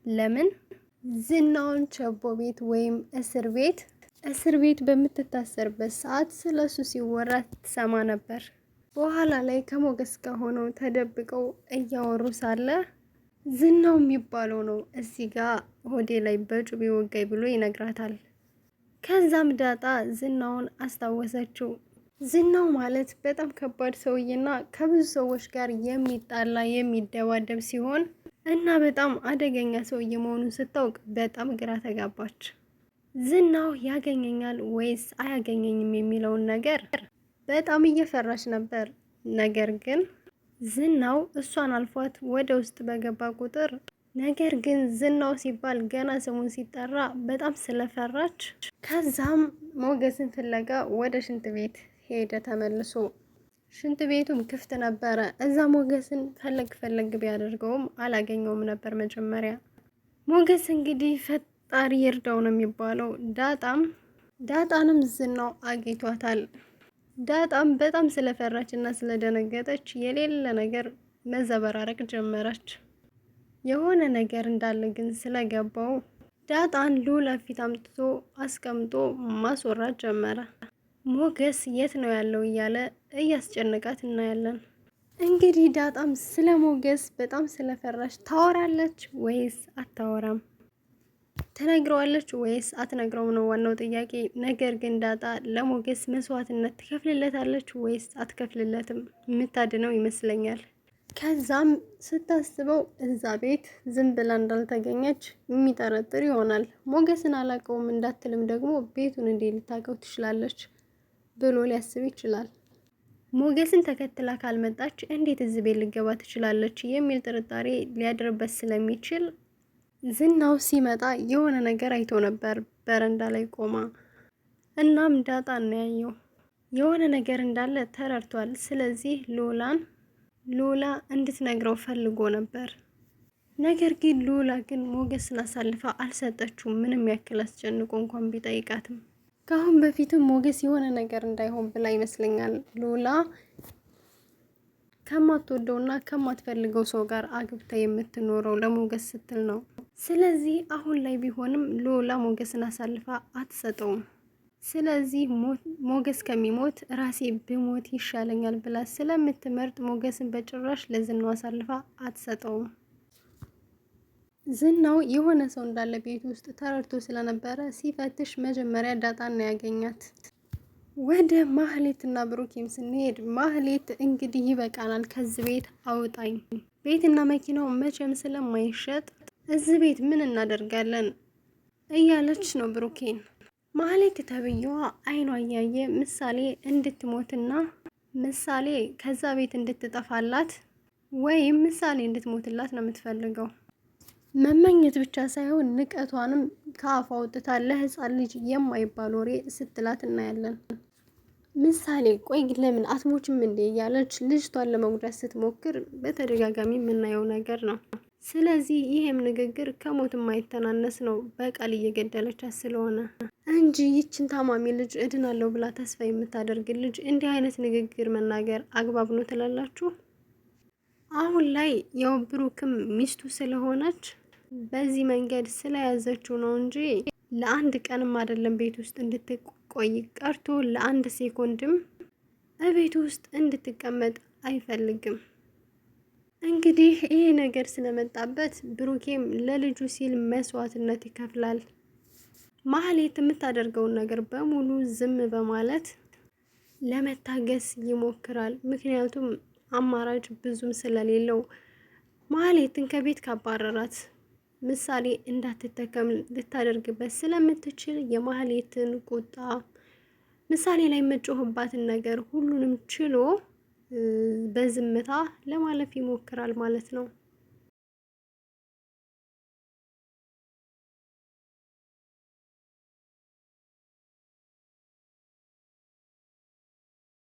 ለምን ዝናውን ቸቦ ቤት ወይም እስር ቤት እስር ቤት በምትታሰርበት ሰዓት ስለሱ ሲወራ ትሰማ ነበር። በኋላ ላይ ከሞገስ ጋር ሆነው ተደብቀው እያወሩ ሳለ ዝናው የሚባለው ነው እዚህ ጋ ሆዴ ላይ በጩቤ ወጋኝ ብሎ ይነግራታል። ከዛም ዳጣ ዝናውን አስታወሰችው። ዝናው ማለት በጣም ከባድ ሰውዬና ከብዙ ሰዎች ጋር የሚጣላ የሚደባደብ ሲሆን እና በጣም አደገኛ ሰውዬ መሆኑን ስታውቅ በጣም ግራ ተጋባች። ዝናው ያገኘኛል ወይስ አያገኘኝም የሚለውን ነገር በጣም እየፈራች ነበር። ነገር ግን ዝናው እሷን አልፏት ወደ ውስጥ በገባ ቁጥር ነገር ግን ዝናው ሲባል ገና ስሙን ሲጠራ በጣም ስለፈራች ከዛም ሞገስን ፍለጋ ወደ ሽንት ቤት ሄደ ተመልሶ። ሽንት ቤቱም ክፍት ነበረ። እዛ ሞገስን ፈለግ ፈለግ ቢያደርገውም አላገኘውም ነበር መጀመሪያ። ሞገስ እንግዲህ ፈጣሪ ይርዳው ነው የሚባለው። ዳጣም ዳጣንም ዝናው አግኝቷታል። ዳጣም በጣም ስለፈራች እና ስለደነገጠች የሌለ ነገር መዘበራረቅ ጀመረች። የሆነ ነገር እንዳለ ግን ስለገባው ዳጣን ሉላ ፊት አምጥቶ አስቀምጦ ማስወራት ጀመረ። ሞገስ የት ነው ያለው እያለ እያስጨነቃት እናያለን። እንግዲህ ዳጣም ስለ ሞገስ በጣም ስለፈራች ታወራለች ወይስ አታወራም? ትነግረዋለች ወይስ አትነግረውም ነው ዋናው ጥያቄ። ነገር ግን ዳጣ ለሞገስ መስዋዕትነት ትከፍልለታለች ወይስ አትከፍልለትም? የምታድነው ይመስለኛል። ከዛም ስታስበው እዛ ቤት ዝም ብላ እንዳልተገኘች የሚጠረጥር ይሆናል። ሞገስን አላውቀውም እንዳትልም ደግሞ ቤቱን እንዴት ልታውቀው ትችላለች ብሎ ሊያስብ ይችላል። ሞገስን ተከትላ ካልመጣች እንዴት እዚህ ቤት ልገባ ትችላለች የሚል ጥርጣሬ ሊያድርበት ስለሚችል ዝናው ሲመጣ የሆነ ነገር አይቶ ነበር በረንዳ ላይ ቆማ። እናም ዳጣ እናያየው የሆነ ነገር እንዳለ ተረድቷል። ስለዚህ ሎላን ሎላ እንድትነግረው ፈልጎ ነበር። ነገር ግን ሎላ ግን ሞገስን አሳልፋ አልሰጠችውም። ምንም ያክል አስጨንቆ እንኳን ቢጠይቃትም ከአሁን በፊትም ሞገስ የሆነ ነገር እንዳይሆን ብላ ይመስለኛል ሎላ ከማትወደውና ከማትፈልገው ሰው ጋር አግብታ የምትኖረው ለሞገስ ስትል ነው። ስለዚህ አሁን ላይ ቢሆንም ሎላ ሞገስን አሳልፋ አትሰጠውም። ስለዚህ ሞገስ ከሚሞት ራሴ ብሞት ይሻለኛል ብላ ስለምትመርጥ ሞገስን በጭራሽ ለዝናው አሳልፋ አትሰጠውም። ዝናው የሆነ ሰው እንዳለ ቤት ውስጥ ተረድቶ ስለነበረ ሲፈትሽ መጀመሪያ ዳጣን ነው ያገኛት። ወደ ማህሌት እና ብሩኬም ስንሄድ ማህሌት እንግዲህ ይበቃናል፣ ከዚህ ቤት አውጣኝ፣ ቤትና መኪናው መቼም ስለማይሸጥ እዚህ ቤት ምን እናደርጋለን እያለች ነው ብሩኬን። ማህሌት ተብዬዋ አይኗ እያየ ምሳሌ እንድትሞትና ምሳሌ ከዛ ቤት እንድትጠፋላት ወይም ምሳሌ እንድትሞትላት ነው የምትፈልገው። መመኘት ብቻ ሳይሆን ንቀቷንም ከአፏ አውጥታ ለህፃን ልጅ የማይባል ወሬ ስትላት እናያለን። ምሳሌ ቆይ ግን ለምን አትሞችም እንዴ እያለች ልጅቷን ለመጉዳት ስትሞክር በተደጋጋሚ የምናየው ነገር ነው። ስለዚህ ይሄም ንግግር ከሞት የማይተናነስ ነው፣ በቃል እየገደለቻት ስለሆነ እንጂ ይችን ታማሚ ልጅ እድናለሁ ብላ ተስፋ የምታደርግ ልጅ እንዲህ አይነት ንግግር መናገር አግባብ ነው ትላላችሁ? አሁን ላይ ያው ብሩክም ሚስቱ ስለሆነች በዚህ መንገድ ስለያዘችው ነው እንጂ ለአንድ ቀንም አይደለም ቤት ውስጥ እንድትቆይ ቀርቶ ለአንድ ሴኮንድም እቤት ውስጥ እንድትቀመጥ አይፈልግም። እንግዲህ ይሄ ነገር ስለመጣበት ብሩኬም ለልጁ ሲል መስዋዕትነት ይከፍላል። ማህሌት የምታደርገውን ነገር በሙሉ ዝም በማለት ለመታገስ ይሞክራል። ምክንያቱም አማራጭ ብዙም ስለሌለው ማህሌትን ከቤት ካባረራት ምሳሌ እንዳትጠቀም ልታደርግበት ስለምትችል የማህሌትን ቁጣ ምሳሌ ላይ መጮህባትን ነገር ሁሉንም ችሎ በዝምታ ለማለፍ ይሞክራል ማለት ነው።